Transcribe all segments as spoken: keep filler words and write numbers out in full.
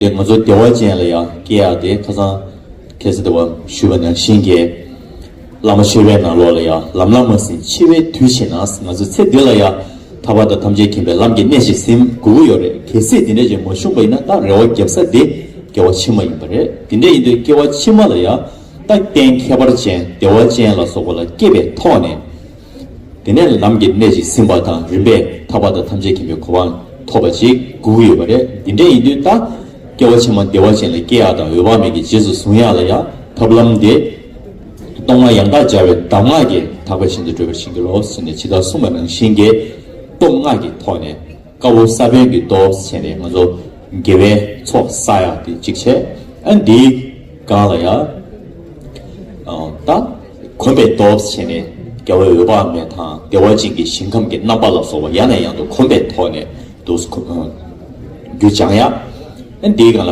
དེ་ང་ཚོ་བདེ་བ་ཅན་ལ་ཡང་སྐྱེ་ཡག་དེ་ཁ་སང་ཁ་སང་དེ་བ་ཞུས་པ་ནང་བཞིན་གྱི་བླ་མ་མཆོད་པའི་ནང་ལོགས་ལ་ཡང་ལམ་ལ་མ་ཟིན་འཆི་བའི་དུས་ཕྱིན་ན། ང་ཚོ་ཚེ་འདི་ལ་ཡང་ཐར་པ་དང་ཐམས་ཅད་མཁྱེན་པའི་ལམ་གྱི་གནད་ཅིག་ཟིན་དགོས་ཀྱི་ཡོད་རེད། གལ་སྲིད་དེ་འདྲ་ཅིག་མ་བྱུང་པ་ཡིན་ན་ད་རེ་བ་བརྒྱབ་ས་དེ་སྐྱེ་བ་ཕྱི་མ་ཡིན་པ་རེད། དེ་འདྲ་ཡིན་དུས་སྐྱེ་བ་ཕྱི་མ་ལ་ཡང་ད་གཏན་ཁྱད་པར་ཅན་བདེ་བ་ཅན་ལ་སོགས་པ་ལ་སྐྱེས་པའི་ཐོག་ནས། དེ་ནས་ལམ་གྱི་གནད་ཅིག་ཟིན་པ་དང་རིམ་པས་ཐར་པ་དང་ཐམས་ཅད་མཁྱེན་པའི་གོ་འཕང་ཐོབ་པ་ཅིག་དགོས་ཀྱི་ཡོད་པ་རེད། འདི་འདྲ་ཡིན་དུས་ད་སྐྱེ་བ་ཕྱི་མ་བདེ་བ་ཅན་ལ་སྐྱེ་ཡག་དང་འོད་དཔག་མེད་ཀྱི་རྗེས་སུ་བཟུང་ཡག་ལ་ཡང་ཐབས་ལམ་དེ། སྟོང་པ་ཡང་དག་སྦྱར་བའི་གདམས་ངག་གིས་ཐེག་པ་གཞན་དུ་བགྲོད་པར་བྱིན་གྱིས་རློབས་ཟེར་ནས་ཇི་ལྟར་གསུངས་པ་ནང་བཞིན་གྱི་སྟོབས་ལྔ་གི་ཐོག་ནས། དཀར་པོ་ས་བོན་གྱི་སྟོབས་བྱས་ནས་ང་ཚོ་དགེ་བའི་ཚོགས་བསགས་ཡག་དེ་གཅིག་བྱས། ཨ་འདིའི་སྒང་ལ་ཡང་ད་གོམས་པའི་སྟོབས་བྱས་ནས་རྒྱལ་བའི་འོད་དཔག་མེད་དང་བདེ་བ་ཅན་གྱི་ཞིང་ཁམས་ཀྱི་རྣམ་པ་ལ་སོགས་པ་ཡང་ནས་ཡང་དུ་གོམས་པའི་ཐོག་ནས་འདུག་རྒྱུ་སྦྱང་ཡག་ཨ་འདིའི་སྒང་ལ་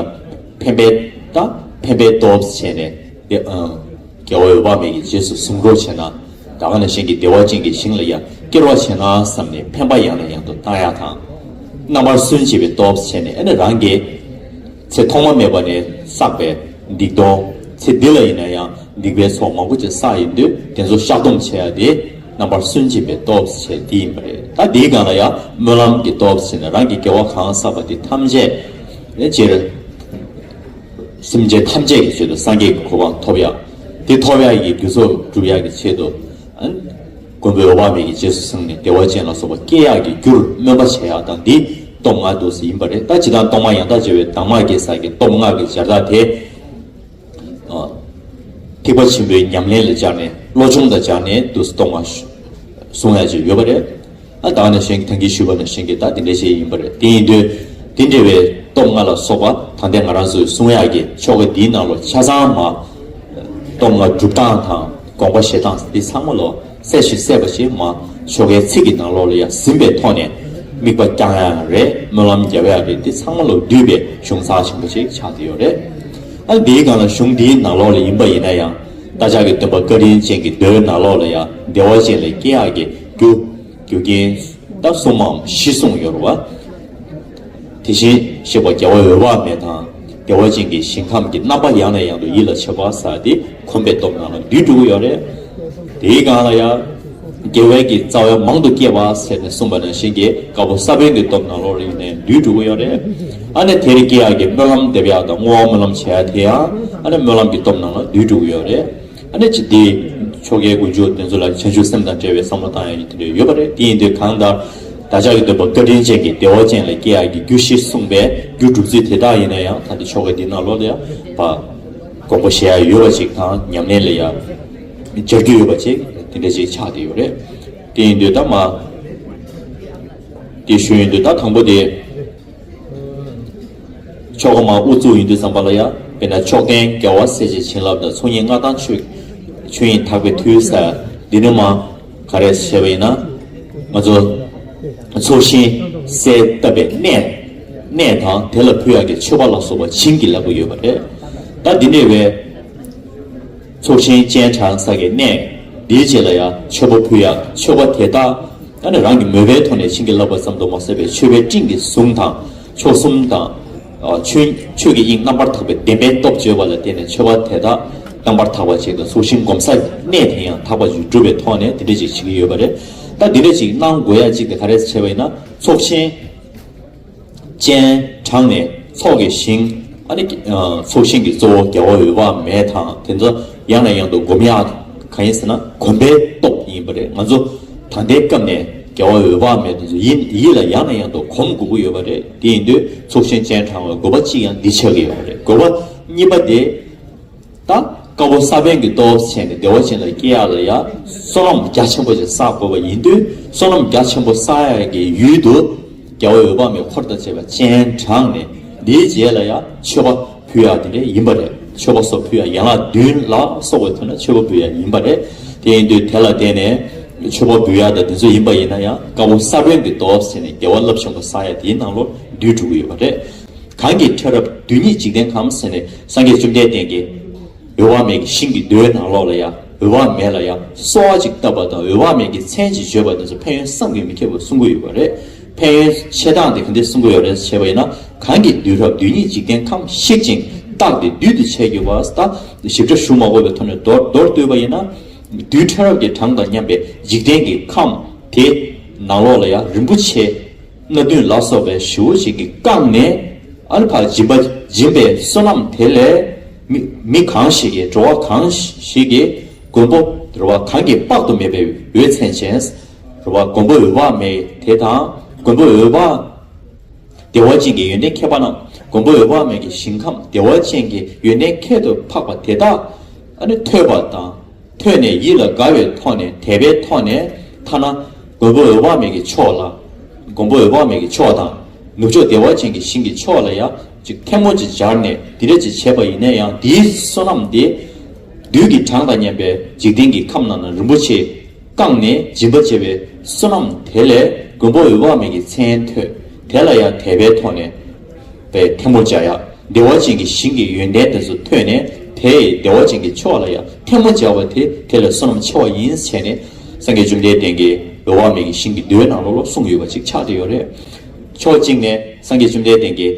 འཕེན་པའི་ད་འཕེན་པའི་སྟོབས་བྱས་ནས་བདེ། རྒྱལ་བ་འོད་དཔག་མེད་ཀྱི་རྗེས་སུ་བཟུང་རོགས་བྱས་ན། ད་ག་ནང་བཞིན་གྱི་བདེ་བ་ཅན་གྱི་ཞིང་ལ་ཡང་སྐྱེ་རོགས་བྱས་ན་བསམ་ནས་འཕེན་པ་ཡང་ནས་ཡང་དུ་བཏང་ཡག་དང་། རྣམ་པར་སུན་འབྱིན་པའི་སྟོབས་བྱས་ནས་ཨ་ནི་རང་གི་ཚེ་ཐོག་མ་མེད་པ་ནས་བསགས་པའི་སྡིག་ལྟུང་། ཚེ་འདི་ལ་ཡིན་ན་ཡང་སྡིག་པའི་ཚོགས་མང་པོ་ཅིག་བསགས་ཡིན་དུས་དེ་ཚོ་བཤགས་སྡོམ་བྱེད་ཡག་དེ་རྣམ་པར་སུན་འབྱིན་པའི་སྟོབས་བྱས་དེ་ཡིན་པ་རེད། ད་དེའི་སྒང་ལ་ཡང་སྨོན་ལམ་གྱི་སྟོབས་བྱས་ནས་རང་གི་དགེ་བ་གང་བསགས་པ་དེ་ཐམས་ཅད་ནས་སྤྱིར། སེམས་ཅན་ཐམས་ཅད་ཀྱི་ཆེད་དུ་སངས་རྒྱས་ཀྱི་གོ་འཕང་ཐོབ་ཡག་དེ་ཐོབ་ཡག་གི་རྒྱུ་ཚོགས་སྒྲུབ་ཡག་གི་ཆེད་དུ། ཨ་ནི་མགོན་པོའི་འོད་དཔག་མེད་ཀྱི་རྗེས་སུ་བཟུང་ནས་བདེ་བ་ཅན་ལ་སོགས་པ་སྐྱེ་ཡག་གི་རྒྱུར་སྨོན་པ་བྱེད་ཡག་དང་འདི་སྟོབས་ལྔ་འདུག་སེ་ཡིན་པ་རེད། ད་ཇི་ལྟར་སྟོང་པ་ཡང་དག་སྦྱར་བའི་གདམས་ངག་གིས་ཟེར་གྱི་སྟོབས་ལྔ་གི་སྦྱར་སྟངས་དེ། ཨ། ཐེག་པ་ཆེན་པོའི་ཉམས་ལེན་ལ་སྦྱར་ནས་བློ་སྦྱོང་དང་སྦྱར་ནས་འདུག་སེ་སྟོབས་ལྔ་གསུང་ཡག་ཅིག་ཡོད་པ་རེད། ཨ་ད་ག་ནང་བཞིན་གྱི་ད་གིན་ཞུས་པ་ནང་བཞིན་གྱི་ད་དེ་འདྲ་ཞིག་ཡིན་པ་རེད། དེ་ཡིན་དུས་དེ་འདྲ་བའི་སྟོབས་ལྔ་ལ་སོགས་པ་ད་ལྟའི་ང་རང་ཚོས་གསུང་ཡག་གི་ཆོ་ག་འདིའི་ནང་ལོགས་ཆ་ཚང་མ་སྟོབས་ལྔ་སྒྲུབ་སྟངས་དང་དགོངས་པ་བཞེས་སྟངས་འདི་ཚང་མ་ལོ་གསལ་ཞིང་གསལ་བ་ཞིག་མ་ཆོ་གའི་ཚིག་གི་ནང་ལོགས་ལ་ཡང་ཟིན་པའི་ཐོག་ནས་དམིགས་པ་བསྐྱང་ཡག་རེད། སྨོན་ལམ་རྒྱབ་ཡག་རེད། འདི་ཚང་མ་ལོ་འདུས་པའི་གཞུང་ཚགས་ཆེན་པོ་ཞིག་ཆགས་བསྡད་ཡོད་རེད། ཨ་འདིའི་སྒང་ལ་གཞུང་འདིའི་ནང་ལོགས་ལ་ཡིན་པ་ཡིན་ན་ཡང་བདག་ཅག་གི་སྟོན་པ་བཀའ་དྲིན་ཅན་གྱི་མདོའི་ནང་ལོགས་ལ་ཡང་བདེ་བ་ཅན་ལ་སྐྱེ་ཡག་གི་རྒྱུ། རྒྱུ་རྐྱེན་ད་གསུམ་མམ་བཞི་གསུངས་ཡོད་རེད་བ། དེ་བཞིན་གཤེགས་པ་རྒྱལ་བ་འོད་དཔག་མེད་དང་བདེ་བ་ཅན་གྱི་ཞིང་ཁམས་ཀྱི་རྣམ་པ་ཡང་ནས་ཡང་དུ་ཡིད་ལ་བྱེད་པ་ཟེར་དེ་གོམས་པའི་སྟོབས་ནང་ལ་འདུས་འགྲོ་གི་ཡོད་རེད། དེའི་སྒང་ལ་ཡང་དགེ་བའི་གི་རྩ་བའི་མང་དུ་བསྐྱེད་པ་ཟེར་ནས་གསུངས་པ་ནང་བཞིན་གྱི་དཀར་པོ་ས་བོན་གྱི་སྟོབས་ནང་ལོགས་ལ་ཡིན་ནས་འདུས་འགྲོ་གི་ཡོད་རེད། ཨ་ནི་དེ་རིང་སྐྱེ་ཡག་གི་སྨོན་ལམ་འདེབས་ཡག་དང་བསྔོ་བ་སྨོན་ལམ་བྱེད་ཡག་དེ་ཡང་ཨ་ནི་སྨོན་ལམ་གྱི་སྟོབས་ནང་ལ་འདུས་འགྲོ་གི་ཡོད་རེད། ཨ་ནི་ཅི་སྟེ། ཆོ་གའི་མགོ་མཇུག་དེ་ཚོ་ལ་བྱང་ཆུབ་སེམས་དང་འབྲེལ་བའི་བསམ་བློ་བཏང་ཡག་གི་དེ་འདྲ་ཡོད་པ་རེད། དེ་ཡིན་དུས་གང་ལྟར་བདག་ཅག་གི་སྟོན་པ་བཀའ་དྲིན་ཅན་གྱིས་བདེ་བ་ཅན་ལ་སྐྱེ་ཡག་གི་རྒྱུ་བཞི་གསུངས་པའི་རྒྱུ་སྒྲུབ་ཚུལ་དེ་དག་ཡིན་ན་ཡང་ད་ལྟ་ཆོ་ག་འདི་ནང་ལོགས་ལ་ཡང་བ། དགོངས་པ་བཞེས་ཡག་ཡོད་པ་ཅིག་དང་ཉམས་ལེན་ལ་ཡང་སྦྱར་རྒྱུ་ཡོད་པ་ཅིག་དེ་འདྲ་ཅིག་ཆགས་བསྡད་ཡོད་རེད། དེ་ཡིན་དུས་ད་མ། དེ་ཞུ་ཡིན་དུས་ད་དང་པོ་དེ། ཆོ་ག་མ་དབུ་བཙུགས་ཡིན་དུས་ཙམ་པ་ལ་ཡང་དཔེར་ན་མཆོག་ལྡན་རྒྱལ་བ་སྲས་བཅས་བྱིན་རླབས་དང་ཚོགས་གཉིས་མངའ་ཐང་ཆོས་ཆོས་དབྱིངས་དག་པའི་མཐུས་ཟེར་འདི་ནི་མ་ག་རེ་བྱས་པ་ཡིན་ན་ང་ཚོ་ཚོགས་ཞིང་གསལ་བཏབ་པའི་གནས་གནས་དང་དེ་ལ་ཕུལ་ཡག་གི་མཆོད་པ་ལ་སོགས་པ་བྱིན་གྱིས་བརླབ་ཀྱི་ཡོད་པ་རེད། ད་འདི་འདྲ་བའི། ཚོགས་ཞིང་སྤྱན་དྲངས་ས་གི་གནས་འདིའི་རྗེས་ལ་ཡང་མཆོད་པ་ཕུལ་ཡག་མཆོད་པ་དེ་དག་ཨ་ནི་རང་གི་མོས་པའི་ཐོག་ནས་བྱིན་གྱིས་བརླབས་པ་ཙམ་དུ་མ་ཟད་པའི་མཆོད་པའི་སྤྲིན་གྱི་གཟུངས་དང་མཆོག་གསུམ་དང་། ཆོས་ཆོས་ཀྱི་དབྱིངས་རྣམ་པར་དག་པའི་བདེན་པའི་སྟོབས་བརྗོད་པ་ལ་བརྟེན་ནས་མཆོད་པ་དེ་དག་རྣམ་པར་དག་པ་ཅིག་དང་ཚོགས་ཞིང་སྒོམ་ས་གནས་དེ་ཡང་དག་པ་ཅིག་སྒྲུབ་པའི་ཐོག་ནས་དེ་འདྲ་ཅིག་བྱེད་ཀྱི་ཡོད་པ་རེད། ད་དེ་འདྲ་ཅིག་གནང་དགོས་ཡག་ཅིག་དེ་ག་རེ་བྱས་པ་ཡིན་ན་ཚོགས་ཞིང་། སྤྱན་དྲངས་ནས་ཚོགས་ཀྱི་ཞིང་ཨ་ནི་ཚོགས་ཞིང་གི་གཙོ་བོ་རྒྱལ་བ་འོད་དཔག་མེད་དང་དེ་ཚོ་ཡང་ནས་ཡང་དུ་སྒོམ་ཡག་གང་ཡིན་ཟེར་ན་གོམས་པའི་སྟོབས་ཡིན་པ་རེད། ང་ཚོ་ད་ལྟའི་སྐབས་ནས་རྒྱལ་བ་འོད་དཔག་མེད་དེ་ཚོ་ཡིད་ཡིད་ལ་ཡང་ནས་ཡང་དུ་གོམས་དགོས་ཀྱི་ཡོད་པ་རེད། དེ་ཡིན་དུས་ཚོགས་ཞིང་སྤྱན་དྲངས་པའི་དགོས་པ་གཅིག་ཡང་འདི་ཆགས་ཀྱི་ཡོད་པ་རེད། དགོས་པ་གཉིས་པ་དེ། ད་དཀར་པོ་ས་བོན་གྱི་སྟོབས་བྱས་ནས་བདེ་བ་ཅན་ལ་སྐྱེ་ཡག་ལ་ཡང་བསོད་ནམས་རྒྱ་ཆེན་པོ་ཞིག་བསགས་དགོས་པ་ཡིན་དུས་བསོད་ནམས་རྒྱ་ཆེན་པོ་བསགས་ཡག་གི་ཡུལ་དུ་རྒྱལ་བ་འོད་དཔག་མེད་འཁོར་དང་བཅས་པ་སྤྱན་དྲངས་ནས་འདིའི་རྗེས་ལ་ཡང་མཆོད་པ་ཕུལ་ཡག་དེ་འདྲ་ཡིན་པ་རེད། མཆོད་པ་སོགས་ཕུལ་ཡག་ཡན་ལག་བདུན་ལ་སོགས་པའི་ཐོག་ནས་མཆོད་པ་ཕུལ་ཡག་ཡིན་པ་རེད། དེ་ཡིན་དུས་དེ་ལ་བརྟེན་ནས་མཆོད་པ་ཕུལ་ཡག་དང་དེ་ཚོ་ཡིན་པ་ཡིན་ན་ཡང་དཀར་པོ་ས་བོན་གྱི་སྟོབས་བྱས་ནས་བདེ་བ་རླབས་ཆེན་པོ་བསགས་ཡག་དེའི་ནང་ལོགས་འདུས་འགྲོ་གི་ཡོད་པ་རེད། གང་གིས་ཕྲ་རབ་རྡུལ་སྙེད་འཇིག་རྟེན་ཁམས་ཟེར་ནས་སངས་རྒྱས་བཅོམ་ལྡན་འདས་ཀྱིས་འོད་དཔག་མེད་ཀྱི་ཞིང་གི་མདོའི་ནང་ལོགས་ལ་ཡང་འོད་དཔག་མེད་ལ་ཡང་གསོལ་བ་ཅིག་བཏབ་པ་དང་འོད་དཔག་མེད་ཀྱི་མཚན་ཅིག་བརྗོད་པ་དེ་ཚོ་ཕན་ཡོན་བསམ་གྱིས་མི་ཁྱབ་པ་གསུང་གི་ཡོད་པ་རེད། ཕན་ཡོན་ཆེ་སྟངས་དེ་ག་འདྲ་གསུང་གི་ཡོད་རེད་ཟེར་བ་ཡིན་ན་ གང་གིས་བདུད་རབ་བདུད་རྙིང་འཇིག་རྟེན་ཁམས་བཤིག་ཅིང་བཏགས་ཏེ་བདུད་དུ་བྱས་གྱུར་པ། ད་ཞིབ་ཕྲ་ཞུ་མ་དགོས་པའི་ཐོག་ནས་མདོར་མདོར་བསྡུས་པ་ཡིན་ན། བདུད་ཕྲ་རབ་ཀྱི་གྲངས་དང་མཉམ་པའི་འཇིག་རྟེན་གྱི་ཁམས་དེ་ནང་ལོགས་ལ་ཡང་རིན་པོ་ཆེ་སྣ་བདུན་ལ་སོགས་པའི་ཞེ་པོ་ཅིག་གིས་བཀང་ནས། ཨ་ནི་ཕར་སྦྱིན་པ་སྦྱིན་པའི་བསོད་ནམས་དེ་ལས་མི་མི་གང་ཞིག་གིས་འགྲོ་བ་གང་ཞིག་གིས་མགོན་པོ་རེད་བ། གང་གིས་དཔག་ཏུ་མེད་པའི་འོད་མཚན་ཅན་རེད་བ། མགོན་པོ་འོད་དཔག་མེད་དེ་དང་། མགོན་པོ་འོད་དཔག་བདེ་བ་ཅན་གྱི་ཡོན་ཏན་མཁས་པ་རྣམས་མགོན་པོ་འོད་དཔག་མེད་ཀྱི་ཞིང་ཁམས་བདེ་བ་ཅན་གྱི་ཡོན་ཏན་ཁྱད་དུ་འཕགས་པ་དེ་དག་ཨ་ནི་ཐོས་པ་དང་། ཐོས་ནས་ཡིད་ལ་དགའ་བའི་ཐོག་ནས། དད་པའི་ཐོག་ནས། ཐ་ན་མགོན་པོ་འོད་དཔག་མེད་ཀྱི་ཕྱོགས་ལ། མགོན་པོ་འོད་དཔག་མེད་ཀྱི་ཕྱོགས་དང་། ནུབ་ཕྱོགས་བདེ་བ་ཅན་གྱི་ཞིང་གི་ཕྱོགས་ལ་ཡང་ཅིག་ཐལ་མོ་ཅིག་སྦྱར་ནས་འདི་འདྲ་ཅིག་བྱས་པ་ཡིན་ན་ཡང་། འདིའི་བསོད་ནམས་འདི་བདུད་ཀྱི་གྲངས་དང་མཉམ་པའི་འཇིག་རྟེན་གྱི་ཁམས་རྣམས་ན་རིན་པོ་ཆེ་བཀང་ནས་སྦྱིན་པ་བྱས་པའི་བསོད་ནམས་དེ་ལས་མགོན་པོ་འོད་དཔག་མེད་ཀྱི་མཚན་ཐོས། དེ་ལ་ཡང་དད་པའི་ཐོག་ནས་པའི་ཐལ་མོ་སྦྱར་ཡག་བདེ་བ་ཅན་གྱི་ཞིང་གི་ཡོན་ཏན་དེ་ཚོ་ཐོས་ནས། དེ་ཡི་བདེ་བ་ཅན་གྱི་ཕྱོགས་ལ་ཡང་ཐལ་མོ་སྦྱར་བ་དེ་དེ་ལས་བསོད་ནམས་ཆེ་བ་ཡིན་ཟེར་ནས། སངས་རྒྱས་བཅོམ་ལྡན་འདས་ཀྱིས་འོད་དཔག་མེད་ཀྱི་ཞིང་གི་མདོའི་ནང་ལོགས་ལ་གསུངས་ཡོད་པ་ཅིག་ཆགས་བསྡད་ཡོད་རེད། ཕྱོགས་གཅིག་ནས་སངས་རྒྱས་བཅོམ་ལྡན་འདས་ཀྱིས་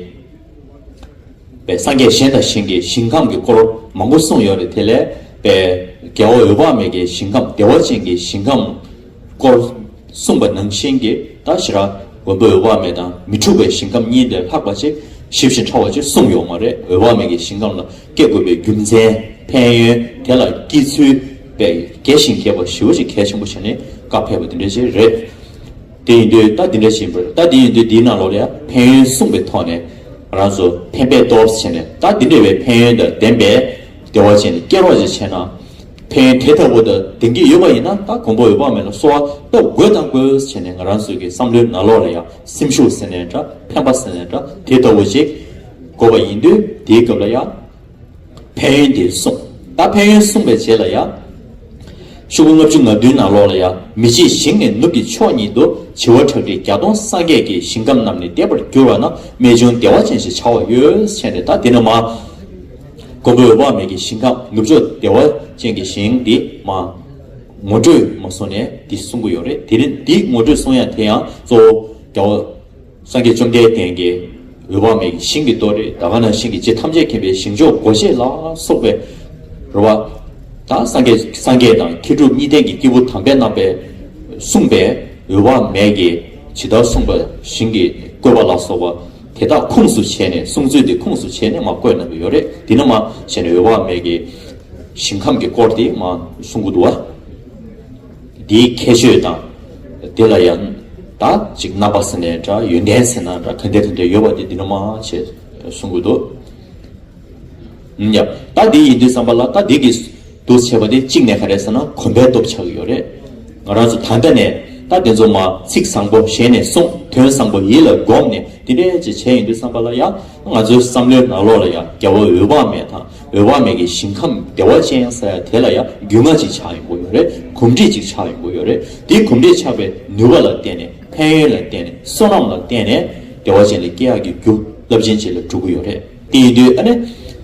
པའི་སངས་རྒྱས་གཞན་དང་གཞན་གྱི་ཞིང་ཁམས་ཀྱི་སྐོར་མང་པོ་གསུངས་ཡོད་རེད། དེ་ལས་པའི་རྒྱལ་བ་འོད་དཔག་མེད་ཀྱི་ཞིང་ཁམས་བདེ་བ་ཅན་གྱི་ཞིང་ཁམས་སྐོར་གསུངས་པ་ནང་བཞིན་གྱི། ད་ཞེ་དྲག་མགོན་པོ་འོད་དཔག་མེད་དང་མི་འཁྲུགས་པའི་ཞིང་ཁམས་གཉིས་དེ་ལྷག་པ་ཅིག་ཞིབ་ཅིང་ཕྲ་བ་ཅིག་གསུངས་ཡོད་མ་རེད། འོད་དཔག་མེད་ཀྱི་ཞིང་ཁམས་ལ་སྐྱེ་དགོས་པའི་རྒྱུ་མཚན། ཕན་ཡོན། དེ་ལ་སྐྱེ་ཚུལ། པའི་རྒྱས་ཤིང་རྒྱས་པ་ཞེ་པོ་ཅིག་གལ་ཆེན་པོ་བྱས་ནས་བཀའ་ཕེབས་པ་དེ་འདྲ་ཅིག་རེད། དེ་ཡིན་དུས་ད་འདི་འདྲ་ཞིག་ཡིན་པ་རེད། ད་འདི་ཡིན་དུས་འདིའི་ནང་ལོགས་ལ་ཡང་ཕན་ཡོན་གསུངས་པའི་ཐོག་ནས་ང་རང་ཚོ་ཕན་པའི་སྟོབས་བྱས་ནས། ད་འདི་འདྲ་བའི་ཕན་ཡོན་དང་ལྡན་པའི་བདེ་བ་ཅན་ནི་སྐྱེ་རོགས་ཅིག་བྱས་ན། ཕན་ཡོན་དེ་ལྟ་བུ་དང་ལྡན་གྱི་ཡོད་པ་ཡིན་ན། ད་མགོན་པོ་འོད་དཔག་མེད་ལ་གསོལ་བ་བཏབ་དགོས་དང་དགོས་བྱས་ནས། ང་རང་ཚོའི་གི་བསམ་བློའི་ནང་ལོགས་ལ་ཡང་སེམས་ཤུགས་ཟེར་ནའི་འདྲ། ཕན་པ་ཟེར་ནའི་འདྲ། དེ་ལྟ་བུ་ཅིག་དགོས་པ་ཡིན་དུས། དེའི་སྐབས་ལ་ཡང་ཕན་ཡོན་དེ་གསུངས། ད་ཕན་ཡོན་གསུངས་པའི་རྗེས་ལ་ཡང་། ཤོག་གུ་ལྔ་བཅུ་ང་བདུན་ནང་ལོགས་ལ་ཡང་། མི་མཇེད་ཞིང་ནི་ནུབ་ཀྱི་ཕྱོགས་ཉིད་དུ། བྱེ་བ་ཁྲག་ཁྲིག་བརྒྱ་སྟོང་སངས་རྒྱས་ཀྱི། ཞིང་ཁམས་རྣམས་ནི་འདས་པར་གྱུར་པ་ན། རྨད་བྱུང་བདེ་བ་ཅན་ཞེས་བྱ་བ་ཡོད་ཟེར་ནས། ད་དེ་ནས་མ་མགོན་པོ་འོད་དཔག་མེད་ཀྱི་ཞིང་ཁམས་ནུབ་ཕྱོགས་བདེ་བ་ཅན་གྱི་ཞིང་འདི་མ་ངོ་སྤྲོད་མ་སོང་ནས་འདི་གསུང་གི་ཡོད་རེད། དེ་རིང་འདི་ངོ་སྤྲོད་གསུང་ཡ་དེ་ཡང་གཙོ་བོ་རྒྱལ་བ་སངས་རྒྱས་བཅོམ་ལྡན་འདས་ཀྱིས་འོད་དཔག་མེད་ཀྱི་ཞིང་གི་མདོ་རེད། ད་ག་ནང་བཞིན་གྱི་རྗེ་ཐམས་ཅད་མཁྱེན་པའི་ཞིང་མཆོག་སྒོ་འབྱེད་ལ་སོགས་པའི་རེད་བ། ད་སངས་རྒྱས་སངས་རྒྱས་དང་མཁས་གྲུབ་གཉིས་ལྡན་གྱི་སྐྱེས་བུ་དམ་པའི་རྣམ་པས་གསུངས་པའི་འོད་དཔག་མེད་ཀྱི་ཇི་ལྟར་གསུངས་པ་བཞིན་གྱི་བཀོད་པ་ལ་སོགས་པ་དེ་དག་ཁུངས་སུ་བྱས་ནས། གསུང་ཚུལ་དེ་ཁུངས་སུ་བྱས་ནས་མ་བཀོད་གནང་གི་ཡོད་རེད། འདི་ནས་མ་བྱས་ནས་འོད་དཔག་མེད་ཀྱི་ཞིང་ཁམས་ཀྱི་སྐོར་དེ་མ་གསུང་གི་འདུག་བ། འདིའི་ཁྱད་ཆོས་དང་། དེ་ལ་ཡང་ད་ཅིག་རྣམ་པ་ཟེར་ནའི་འདྲ། ཡོན་ཏན་ཟེར་ན་འདྲ། ག་འདྲ་ག་འདྲ་ཡོད་པ་དེ་འདི་ནས་མ་བྱས་གསུང་གི་འདུག་ཡ། ད་འདི་ཡིན་དུས་ཙམ་པ་ལ། ད་འདི་གི་འདུ་བྱས་པ་དེ་གཅིག་ནས་ག་རེ་ཟེར་ན། གོམས་པའི་སྟོབས་ཆགས་ཀྱི་ཡོད་རེད། ང་རང་ཚོ་ད་ལྟ་ནས་ད་དེ་ཚོ་མ་ཚིག་བཟང་པོ་ཞལ་ནས་གསུངས། དོན་བཟང་པོ་ཡིད་ལ་བསྒོམས་ནས་འདི་འདྲས་ཅིག་བྱས་ཡིན་དུས་ཙམ་པ་ལ་ཡང་། ང་ཚོའི་བསམ་བློའི་ནང་ལོགས་ལ་ཡང་རྒྱལ་བ་འོད་དཔག་མེད་དང་། འོད་དཔག་མེད་ཀྱི་ཞིང་ཁམས་བདེ་བ་ཅན་ཟེར་ཡ་དེ་ལ་ཡང་རྒྱུས་མངའ་ཅིག་ཆགས་ཡོང་གི་ཡོད་རེད། གོམས་འདྲིས་ཅིག་ཆགས་ཡོང་གི་ཡོད་རེད། དེ་གོམས་འདྲིས་ཆགས་པའི་ནུས་པ་ལ་བརྟེན་ནས། ཕན་ཡོན་ལ་བརྟེན་ནས། བསོད་ནམས་ལ་བརྟེན་ནས་བདེ་བ་ཅན་ལ་སྐྱེ་ཡག་གི་རྒྱུ་རླབས་ཆེན་ཅིག་ལ་འགྲོ་གི་ཡོད་རེད། དེ་ཡིན་དུས་ཨ་ནི་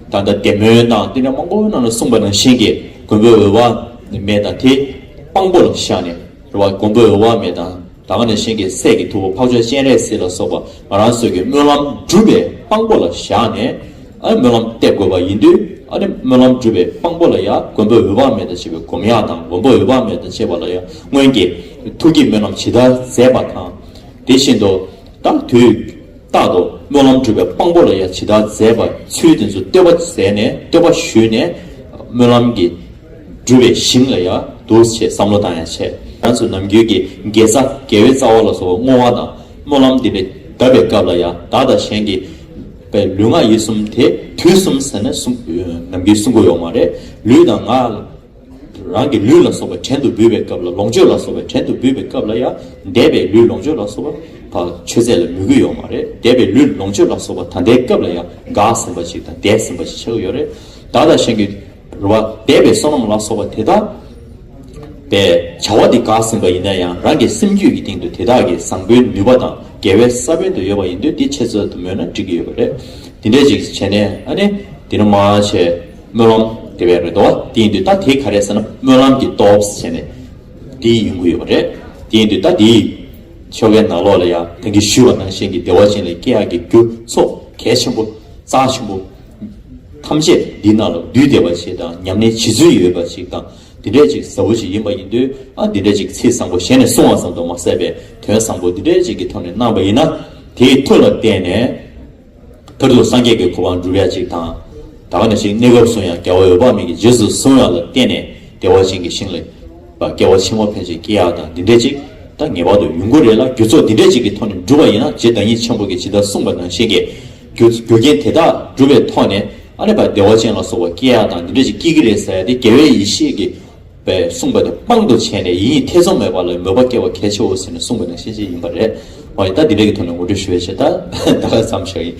ད་ལྟ་བདེ་སྨོན་དང་དེ་འདྲ་མང་པོ་ནང་ལ་གསུངས་པ་ནང་བཞིན་གྱི་མགོན་པོ་འོད་དཔག་མེད་དང་དེ་དཔང་པོ་ལ་བཞག་ནས་རེད་བ། མགོན་པོ་འོད་དཔག་མེད་དང་། ད་ག་ནང་བཞིན་གྱི་སྲས་ཀྱི་ཐུ་བོ་འཕགས་མཆོག་སྤྱན་རས་གཟིགས་ལ་སོགས་པ་ང་རང་ཚོ་གི་སྨོན་ལམ་སྒྲུབ་པའི་དཔང་པོ་ལ་བཞག་ནས། ཨ་ནི་སྨོན་ལམ་འདེབས་དགོས་པ་ཡིན་དུས། ཨ་ནི་སྨོན་ལམ་སྒྲུབ་པའི་དཔང་པོ་ལ་ཡང་མགོན་པོ་འོད་དཔག་མེད་དང་བཅས་པའི་སྒོམ་ཡག་དང་། མགོན་པོ་འོད་དཔག་མེད་དང་བཅས་པ་ལ་ཡང་སྔོན་གྱི་ཐུགས་ཀྱི་སྨོན་ལམ་ཇི་ལྟར་མཛད་པ་དང་། དེ་བཞིན་དུ་ད་དུས་རྟག་ཏུ་སྨོན་ལམ་སྒྲུབ་པའི་དཔང་པོ་ལ་ཡང་ཇི་ལྟར་མཛད་པ། ཚུལ་དེ་ཚོ་བསྟོད་པ་མཛད་ནས། བསྟོད་པ་ཞུས་ནས་སྨོན་ལམ་གྱི་སྒྲུབ་པའི་ཞིང་ལ་ཡང་འདུག་ཅེས་བསམ་བློ་བཏང་ཡང་བྱས། ང་ཚོ་ནམ་རྒྱུན་གྱི་དགེ་རྩ་དགེ་བའི་རྩ་བ་ལ་སོགས་པ་བསྔོ་བ་དང་སྨོན་ལམ་འདི་འདྲ་བཏབ་པའི་སྐབས་ལ་ཡང་། བདག་དང་གཞན་གྱི་པའི་ལུས་ངག་ཡིད་གསུམ་དེ་དུས་གསུམ་ཟེར་ནས་གསུང་ནམ་རྒྱུན་གསུང་གི་ཡོད་མ་རེད། ལུས་དང་ངག་རང་གི་ལུས་ལ་སོགས་པ་བྲན་དུ་འབུལ་བའི་སྐབས་ལ། ལོངས་སྤྱོད་ལ་སོགས་པ་བྲན་དུ་འབུལ་བའི་སྐབས་ལ་ཡང་། འདས་པའི་ལུས་ལོངས་སྤྱོད་ལ་སོགས་པ་ཕར་མཆོད་རྫས་ལ་མོས་གུས་ཡོད་མ་རེད། འདས་པའི་ལུས་ལོངས་སྤྱོད་ལ་སོགས་པ་ད་ལྟའི་སྐབས་ལ་ཡང་དགའ་ཟིན་པ་ཞིག་དང་འདས་ཟིན་པ་ཞིག་ཆགས་ཀྱི་ཡོད་རེད། བདག་དང་གཞན་གྱི་རེད་བ། འདས་པའི་བསོད་ནམས་ལ་སོགས་པ་དེ་དག་པའི་བྱ་བ་འདི་འགག་ཟིན་པ་ཡིན་ན་ཡང་། རང་གི་སེམས་རྒྱུད་ཀྱི་སྟེང་དུ་དེ་དག་གི་བཟང་པོའི་ནུས་པ་དང་དགེ་བའི་ས་བོན་དུ་ཡོད་པ་ཡིན་དུས། འདི་ཆེད་དུ་མོས་ན་འགྲིག་གི་ཡོད་པ་རེད། འདི་འདྲས་ཅིག་བྱས་ནས་ཨ་ནི་འདི་ནས་མར་བྱས་སྨོན་ལམ་དེ་བས་རེད་དོ། དེ་ཡིན་དུས་ད་དེ་ག་རེ་ཟེར་ན། སྨོན་ལམ་གྱི་སྟོབས་བྱས་ནས་འདི་ཡོང་གི་ཡོད་པ་རེད། དེ་ཡིན་དུས་ད་འདི་ཆོ་གའི་ནང་ལོགས་ལ་ཡང་ད་གིན་ཞུས་པ་ནང་བཞིན་གྱི་བདེ་བ་ཅན་ལ་སྐྱེ་ཡག་གི་རྒྱུ་ཚོགས་ གལ་ཆེན་པོ་རྩ་ཆེན་པོ་ཐམས་ཅད་འདི་ནང་ལ་འདུས་བསྡད་པ་ཞིག་དང་ཉམས་ལེན་བྱེད་ཚུལ་ཡོད་པ་ཞིག་དང་འདི་འདྲས་ཅིག་ཟབ་པོ་ཞིག་ཡིན་པ་ཡིན་དུས། ཨ་འདི་འདྲས་ཅིག་ཚིག་བཟང་པོ་ཞལ་ནས་གསུང་བ་ཙམ་དུ་མ་ཟད་པའི་དོན་བཟང་པོ་འདི་འདྲས་ཅིག་གི་ཐོག་ནས་གནང་བ་ཡིན་ན། དེའི་མཐུ་ལ་བརྟེན་ནས་མཐར་ཐུག་སངས་རྒྱས་ཀྱི་གོ་འཕང་འགྲུབ་ཡ་ཅིག་དང་། ད་ག་ནང་བཞིན་གནས་སྐབས་སུ་ཡང་རྒྱལ་བ་འོད་དཔག་མེད་ཀྱི་རྗེས་སུ་བཟུང་ཡ་ལ་བརྟེན་ནས་བདེ་བ་ཅན་གྱི་ཞིང་ལ་སྐྱེ་བ་ཕྱི་མ་ཕན་ཆད་སྐྱེ་ཡ་དང་འདི་འདྲས་ཅིག་ད་ངེས་པར་དུ་ཡོང་གི་རེད་ལ། རྒྱུ་ཚོགས་འདི་འདྲས་ཅིག་གི་ཐོག་ནས་འགྲུབ་པ་ཡིན་ན། རྗེ་བདག་ཉིད་ཆེན་པོ་གིས་ཇི་ལྟར་གསུངས་པ་ནང་བཞིན་གྱི་རྒྱུ་རྒྱུ་རྐྱེན་དེ་དག་འགྲུབ་པའི་ཐོག་ནས། ཨ་ནི་བདེ་བ་ཅན་ལ་སོགས་པ་སྐྱེ་ཡ་དང་འདི་འདྲས་ཅིག་སྐྱེ་གི་རེད་ཟེར་ཡ་དེ་རྒྱལ་བའི་ཡེ་ཤེས་ཀྱིས་པས་གསུངས་པ་དེ་དཔང་དུ་བྱས་ནས་ཡིད་གཉིས་ཐེ་ཚོམ་མེད་པ་ལ་མོས་པ་སྐྱེ་བ་གལ་ཆེའོ་ཟེར་ནས་གསུངས་པ་ནང་བཞིན་ཅིག་ཡིན་པ་རེད། འོ་ཡ། ད་འདི་འདྲས་ཀྱི་ཐོག་ནས་ངོ་སྤྲོད་ཞུ་བའི་ཆེད་ད་ད་ག་ཙམ་ཞིག་ཡིན།